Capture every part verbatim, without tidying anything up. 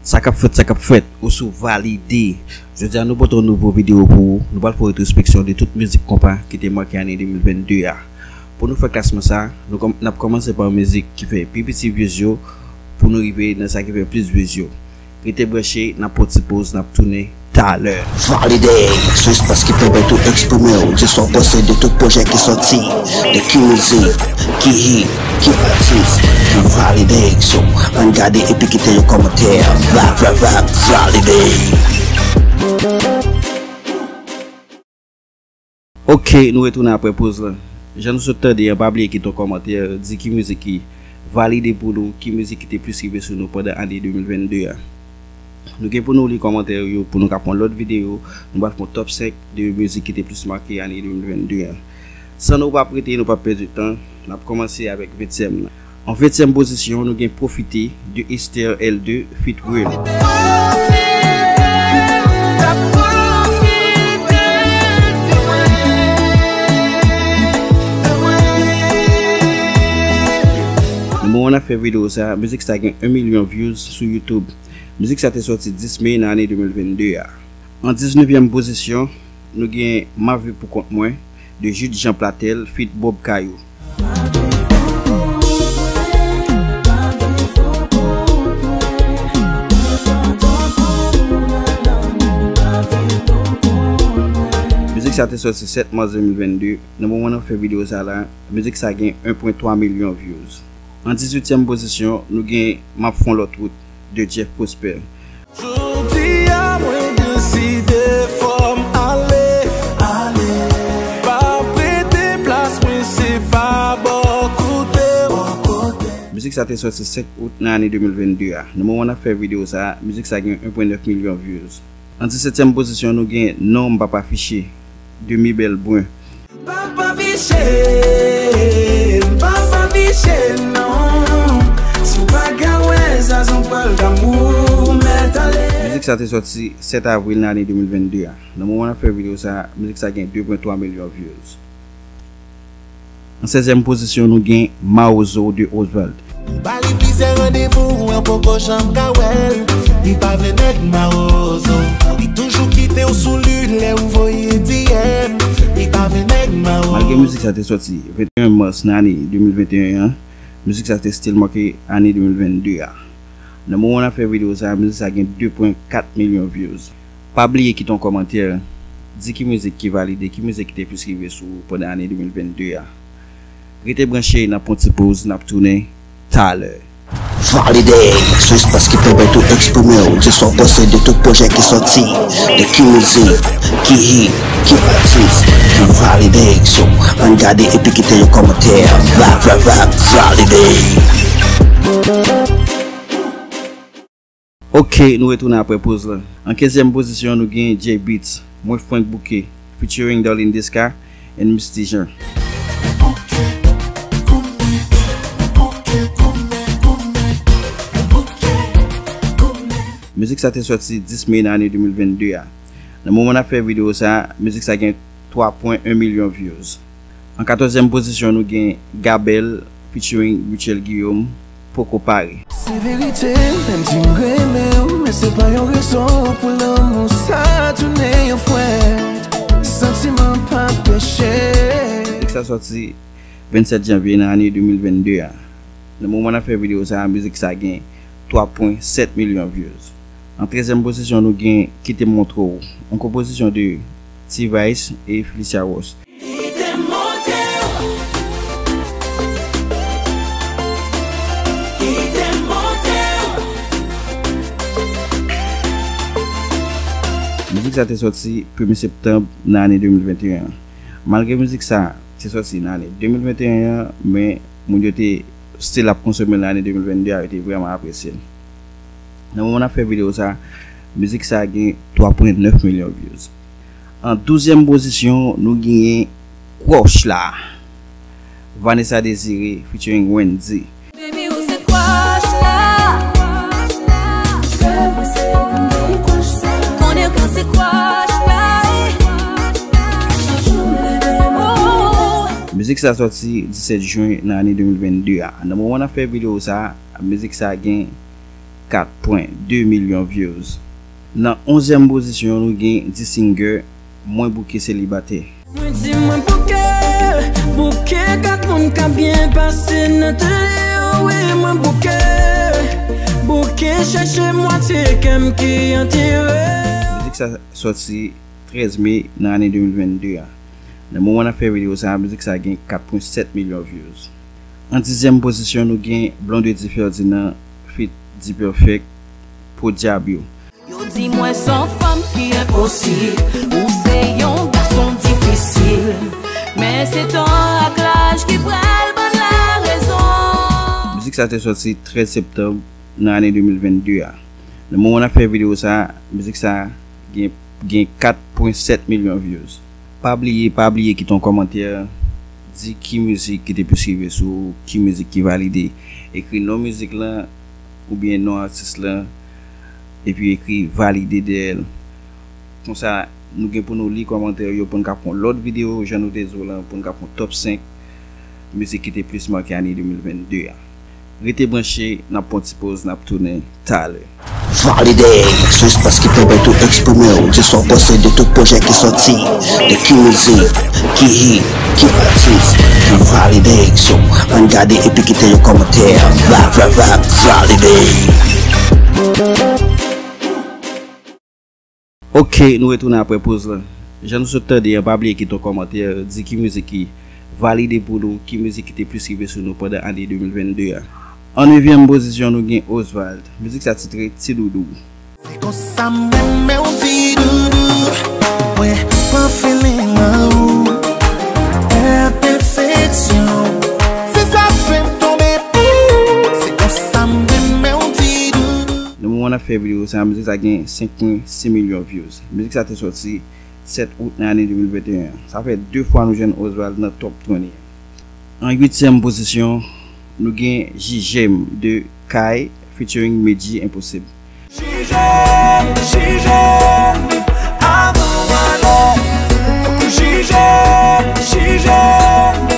Sa k ap fèt, sa k ap fèt, ou sou Valide. Jodi a, nou pote yon nouvo videyo pou ou. Nou pral fè yon retwospeksyon de tout mizik konpa ki te make ane de mil vennde a. Pou nou fè klasman sa, nou kòm-, n ap kòmanse pa yon mizik ki fè pi piti views yo, pou nou rive nan sa ki fè plis views yo. Rete branche, n ap pran ti poz, n ap tounen talè. Valide, se yon espas ki pèmèt ou eksprime w, di sa w panse de tout pwojè ki sòti, de ki mizik, ki hit, ki atis, ki valide. So, ann gade epi kite yon kòmantè. Va, va, va, valide. Ok, nou retounen apre poz lan. Jan nou sot tande an, pa bliye kite yon kòmantè, di ki mizik ki valide pou nou, ki mizik ki te plis rive sou nou pandan ane de mil vennde a. Nou gen pou nou li kòmantè yo pou nou ka pran lòt videyo, nou pral fè yon top senk de mizik ki te plis make ane de mil vennde a. San nou p ap rete, nou p ap pèdi tan, n ap kòmanse avèk ventyèm nan. An ventyèm pozisyon, nou gen Pwofite de Esther L de feat Real. Nan moman n ap fè videyo sa, mizik sa gen yon milyon views sou YouTube. Mizik sa te sòti dis me nan ane de mil vennde a. An diznevyèm pozisyon, nou gen Ma vie pou kont mwen de Jude Jean Platel feat Bob Kayou. Mizik sa te sòti sèt mas de mil vennde. Nan moman n ap fè videyo sa la, mizik sa gen yon pwen twa milyon views. An dizuityèm pozisyon, nou gen M ap fè yon lòt wout de Jeff Prosper. Jodi a mwen deside fò m ale, ale. Pa prete plas mwen, se pa bò kote, bò kote. Mizik sa te sòti senk out nan ane de mil vennde a. Nan moman n ap fè videyo sa, mizik sa gen yon pwen nèf milyon views. An disetyèm pozisyon, nou gen Non m p ap afiche de Mibel Brun. M p ap afiche, m p ap afiche, non. Si w pa gen wè, zazan pral damou, mèt ale. Mizik sa te sòti sèt avril nan ane de mil vennde a. Nan moman n ap fè videyo sa, mizik sa gen de pwen twa milyon views. An sèzyèm pozisyon, nou gen Mawozo de Osvald. Ou ba li plizyè randevou, ou poko janm ka wè l. Li pa vle nèg mawozo. Li toujou kite w sou li lè ou voye D M. Li pa vle nèg mawozo. Malgre mizik sa te sòti venteyen mas nan ane de mil venteyen an, mizik sa te still make ane de mil vennde a. Nan moman n ap fè videyo sa, mizik sa gen de pwen kat milyon views. Pa bliye kite yon kòmantè, di ki mizik ki valide, ki mizik ki te plis rive sou ou pandan ane de mil vennde a. Rete branche, n ap pran ti poz, n ap tounen talè. Valide, se yon espas ki pèmèt ou eksprime w, di sa w panse de tout pwojè ki sòti, de ki mizik, ki hit, ki atis, ki valide. So, ann gade epi kite yon kòmantè. Va, va, va, valide. Ok, nou retounen apre poz lan. An kenzyèm pozisyon, nou gen Jay Beats, Mwen Frank Bouquet, featuring Darline Desca and Misty Jean. Mizik sa te sòti dis me nan ane de mil vennde a. Nan moman n ap fè videyo sa, mizik sa gen twa pwen en milyon views. An katòzyèm pozisyon, nou gen Gabel featuring Rutshelle Guillaume, Poko Pare. Se verite, menm si m renmen w, men se pa yon rezon pou lanmou sa tounen yon fwèt. Santiman pa peche. Mizik sa sòti vennsèt janvye nan ane de mil vennde a. Nan moman n ap fè videyo sa, mizik sa gen twa pwen sèt milyon views. An trèzyèm pozisyon, nou gen Kite m montre w, yon konpozisyon de T-Vice e Felicia Ross. Kite m montre w. Kite m montre w. Mizik sa te sòti premye septanm nan ane de mil venteyen an. Malgre mizik sa te sòti nan ane de mil venteyen an, men moun yo te still ap konsome l nan ane de mil vennde a, yo te vrèman apresye l. Nan moman n ap fè videyo sa, mizik sa gen twa pwen nèf milyon views. An douzyèm pozisyon, nou genyen Crush la, Vanessa Désiré featuring Wendy. Baby, ou se crush la. Konnen ou se crush la. Mizik sa sòti disèt jen nan ane de mil vennde a. Nan moman n ap fè videyo sa, mizik sa gen kat pwen de milyon views. Nan onzyèm pozisyon, nou gen The Singer, Mwen Bouke Selibatè. Mwen di mwen bouke, bouke kat moun k ap byen pase nan tele yo, wi, mwen bouke, bouke chèche mwatye kè m ki antere. Mizik sa sòti trèz me nan ane de mil vennde a. Nan moman n ap fè videyo sa a, mizik sa a gen kat pwen sèt milyon views. An dizyèm pozisyon, nou gen Blondedy Ferdinand feat. Dperfect, Podyab yo. Yo di mwen se yon fanm ki enposib, ou se yon gason difisil, men se tan ak laj ki pral ban n larezon. Mizik sa te sòti trèz septanm nan ane de mil vennde a. Nan moman n ap fè videyo sa a, mizik sa a gen, gen kat pwen sèt milyon views. Pa bliye, pa bliye kite yon kòmantè, di ki mizik ki te plis rive sou ou, ki mizik ki valide. Ekri non mizik lan, oubyen non atis lan, epi ekri valide dèyè l. Konsa, nou gen pou nou li kòmantè yo pou n ka fè yon lòt videyo, jan nou te di w lan, pou n ka fè yon top senk mizik ki te plis make ane de mil vennde a. Rete branche, n ap pran ti poz, n ap tounen talè. Valide, se yon espas ki pèmèt ou eksprime w, di sa w panse de tout pwojè ki sòti, de ki mizik, ki hit, ki atis, ki valide. So, ann gade epi kite yon kòmantè. Va, va, va, valide. Ok, nou retounen apre poz lan. Jan nou sot tande an, pa bliye kite yon kòmantè, di ki mizik ki valide pou nou, ki mizik ki te plis rive sou nou pandan ane de mil vennde a. An nevyèm pozisyon, nou gen Osvald. Mizik sa titre Ti Doudou. Se konsa m renmen w ti doudou, mwen pran feeling nan ou, enpèfeksyon, se sa k fè m tonbe pou ou. Se konsa m renmen w ti doudou. Nan moman n ap fè videyo sa a, mizik sa gen senk pwen sis milyon views. Mizik sa te sòti sèt out nan ane de mil venteyen an. Sa fè de fwa nou jwenn Osvald nan top twenty. An uityèm pozisyon, nou gen Jije m de Kay featuring Medjy, Enposib. Jije m, jije m, avan w ale. Jije m, jije m,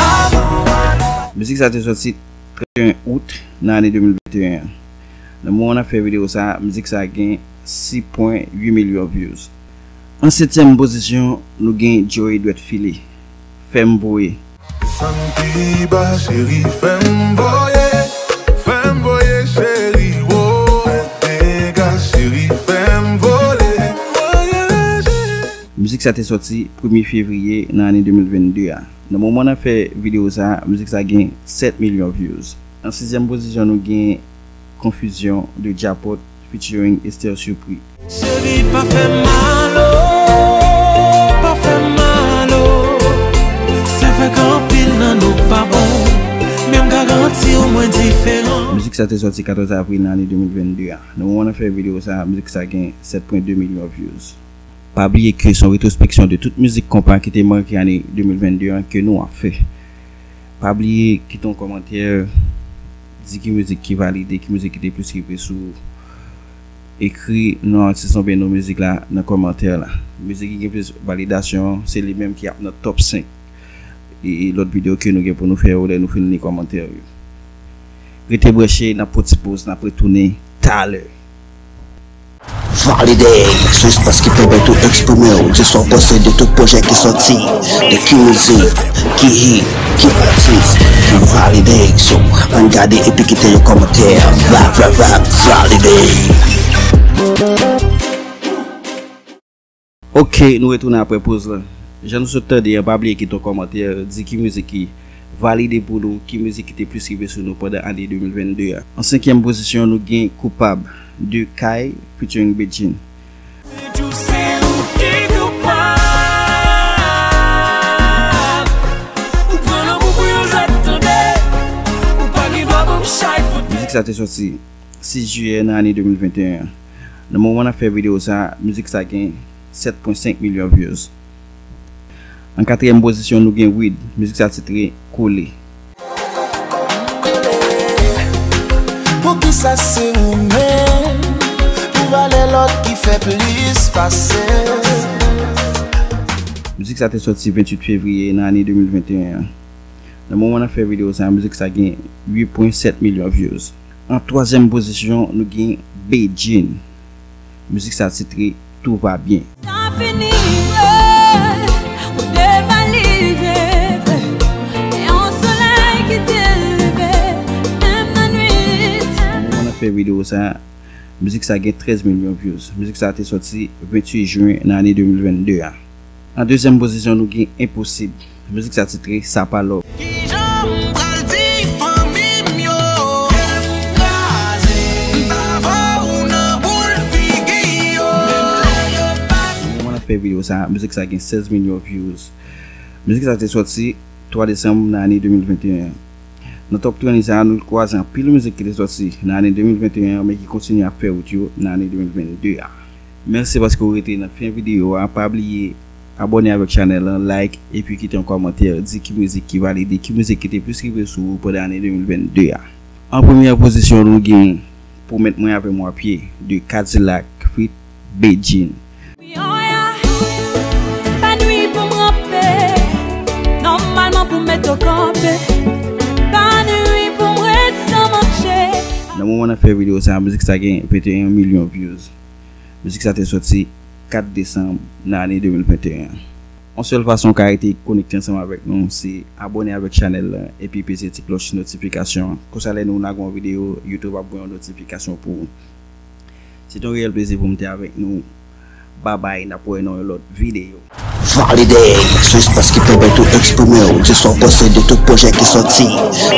avan w ale. Mizik sa te sòti trannteyen out nan ane de mil venteyen an. Nan moman n ap fè videyo sa a, mizik sa a gen sis pwen uit milyon views. An setyèm pozisyon, nou gen Joey Dwèt File, Fè m voye. Desann pi ba, cheri, fè m voye. Fè m voye, cheri, wo. Fè dega, cheri, fè m vole. Voye, cheri. Mizik sa te sòti premye fevriye nan ane de mil vennde a. Nan moman n ap fè videyo sa a, mizik sa gen sèt milyon views. An sizyèm pozisyon, nou gen Konfizyon de Djapòt featuring Esther Surpris. Cheri, pa fè m mal, oh, pa fè m mal, oh. Se vre gen anpil nan nou pa bon, men m garanti w mwen diferan. Mizik sa te sòti katòz avril nan ane de mil vennde a. Nan moman n ap fè videyo sa a, mizik sa gen sèt pwen de milyon views. Pa bliye ke se yon retwospeksyon de tout mizik konpa ki te make ane de mil vennde an ke nou ap fè. Pa bliye kite yon kòmantè, di ki mizik ki valide, ki mizik ki te plis rive sou ou. Ekri non atis oubyen non mizik la nan kòmantè la. Mizik ki gen plis validasyon, se li menm ki ap nan top senk. E, e lòt videyo ke nou gen pou nou fè yo lè nou fin li kòmantè yo. Rete branche, n ap pran ti poz, n ap retounen talè. Valide, se espas ki pèmèt ou eksprime w, di sa w panse de tout pwojè ki sòti, de ki mizik, ki hit, ki atis, ki valide. So, ann gade epi kite yon kòmantè. Va, va, va, valide. Ok, nou retounen apre poz lan. Jan nou sot tande an, pa bliye kite yon kòmantè, di ki mizik ki valide pou nou, ki mizik ki te plis rive sou nou pandan ane de mil vennde a. An senkyèm pozisyon, nou gen Koupab de Kay featuring Bedjine. Mizik sa te sòti sis jiyè nan ane de mil venteyen an. Nan moman n ap fè videyo sa a, mizik sa gen sèt pwen senk milyon views. An katriyèm pozisyon, nou gen Wid, mizik sa titre Kole. Poukisa se ou menm pou valè lòt ki fè plis pase? Mizik sa te sòti venntuit fevriye nan ane de mil venteyen an. Nan moman n ap fè videyo sa a, mizik sa gen uit pwen sèt milyon views. An twazyèm pozisyon, nou gen Bedjine. Mizik sa titre Tout va bien. Sa fini, wi, ou devalize, vre. E yon solèy ki te leve, menm nan nwit. Mwen nan fè videyo sa, mizik sa gen trèz milyon views. Mizik sa te sòti venntuit jen nan ane de mil vennde a. An dezyèm pozisyon, nou gen Enposib. Mizik sa titre Sa pa love. Kijan m pral di fanmi m yo? Kraze, m pa vle w nan boul figi yo. Mwen ap fè videyo sa, mizik sa gen sèz milyon views. Mizik sa te sòti twa desanm nan ane de mil venteyen. Nan top twenty sa, nou kwaze anpil mizik ki te sòti nan ane de mil venteyen an, men ki kontinye ap fè wout yo nan ane de mil vennde a. Mèsi paske w rete nan fen videyo a. Pa bliye abòne avèk chanèl lan, like, epi kite yon kòmantè, di ki mizik ki valide, ki mizik ki te plis rive sou ou pandan ane de mil vennde a. An premyè pozisyon, nou gen Pwomèt mwen avè mwa pye de Kadilak feat. Bedjine. Wi, oh, ya. Pa nwi pou m ranpe. Nòmalman pou m mete w kanpe. Pa nwi pou m ret san manje. Nan moman n ap fè videyo sa, mizik sa gen venteyen milyon views. Mizik sa te sòti kat desanm nan ane de mil venteyen. Yon sèl fason w ka rete konekte ansanm avèk nou, se abòne avèk chanèl lan epi peze ti klòch notifikasyon an. Konsa, lè nou lage yon videyo, YouTube ap voye yon notifikasyon pou ou. Se te yon reyèl plezi pou m te avèk nou. Babay, n ap wè nan yon lòt videyo. Valide, se yon espas ki pèmèt ou eksprime w, di sa w panse de tout pwojè ki sòti,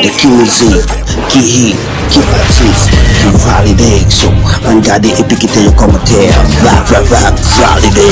de ki mizik, ki hit, ki atis, ki valide. So, ann gade epi kite yon kòmantè. Vag, vag, vag, valide.